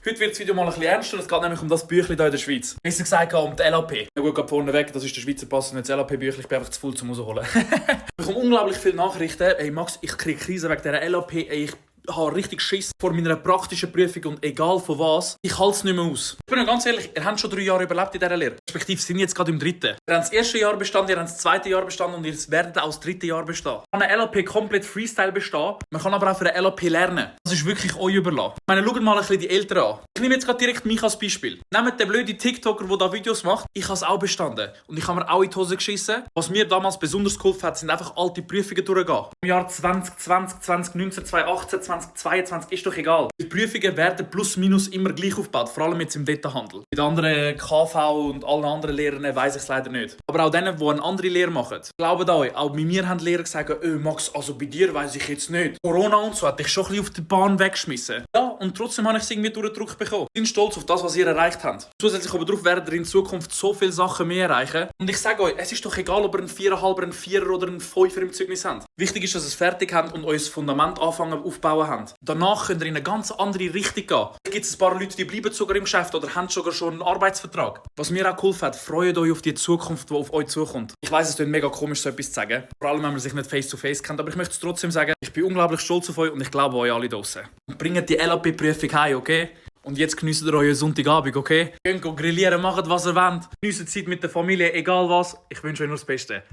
Heute wird das Video mal ein bisschen ernster, es geht nämlich um das Büchlein hier in der Schweiz. Wie sie gesagt haben, um die LAP. Ja gut, vorne weg, das ist der Schweizer Pass und nicht das LAP-Büchlein, ich bin einfach zu faul zum rausholen. Ich bekomme unglaublich viele Nachrichten, ey Max, ich kriege Krise wegen dieser LAP, ey, ich habe richtig Schiss vor meiner praktischen Prüfung und egal von was, ich halte es nicht mehr aus. Ich bin noch ganz ehrlich, ihr habt schon 3 Jahre überlebt in dieser Lehre. Respektive sind jetzt gerade im 3. Ihr habt das erste Jahr bestanden, ihr habt das 2. Jahr bestanden und ihr werdet auch das 3. Jahr bestehen. Man kann eine LAP komplett Freestyle bestehen, man kann aber auch für eine LAP lernen. Das ist wirklich euch überlassen. Ich meine, schaut mal ein bisschen die Eltern an. Ich nehme jetzt gerade direkt mich als Beispiel. Nehmt den blöden TikToker, der da Videos macht. Ich habe es auch bestanden. Und ich habe mir auch in die Hose geschissen. Was mir damals besonders geholfen hat, sind einfach alte Prüfungen durchgehen. Im Jahr 2020, 2019, 2018, 2022 ist doch egal. Die Prüfungen werden plus minus immer gleich aufgebaut, vor allem jetzt im Detailhandel. Mit anderen KV und allen anderen Lehrern weiss ich es leider nicht. Aber auch denen, die eine andere Lehre machen. Glaubt euch, auch bei mir haben die Lehrer gesagt, Max, also bei dir weiss ich jetzt nicht. Corona und so hat dich schon ein bisschen auf die Bahn weggeschmissen. Ja, und trotzdem habe ich es irgendwie durchgedrückt bekommen. Ich bin stolz auf das, was ihr erreicht habt. Zusätzlich aber darauf werdet ihr in Zukunft so viele Sachen mehr erreichen. Und ich sage euch, es ist doch egal, ob ihr einen 4,5, einen 4er oder einen 5er im Zeugnis habt. Wichtig ist, dass ihr es fertig habt und euer Fundament anfangen aufbauen habt. Danach könnt ihr in eine ganz andere Richtung gehen. Es gibt ein paar Leute, die bleiben sogar im Geschäft oder haben sogar schon einen Arbeitsvertrag. Was mir auch geholfen hat, freut euch auf die Zukunft, die auf euch zukommt. Ich weiss, es klingt mega komisch, so etwas zu sagen. Vor allem, wenn man sich nicht face-to-face kennt. Aber ich möchte es trotzdem sagen, ich bin unglaublich stolz auf euch und ich glaube euch alle draussen. Und bringt die LAP-Prüfung heim, okay? Und jetzt genießt ihr euren Sonntagabend, okay? Geht grillieren, macht was ihr wollt. Genießt die Zeit mit der Familie, egal was. Ich wünsche euch nur das Beste.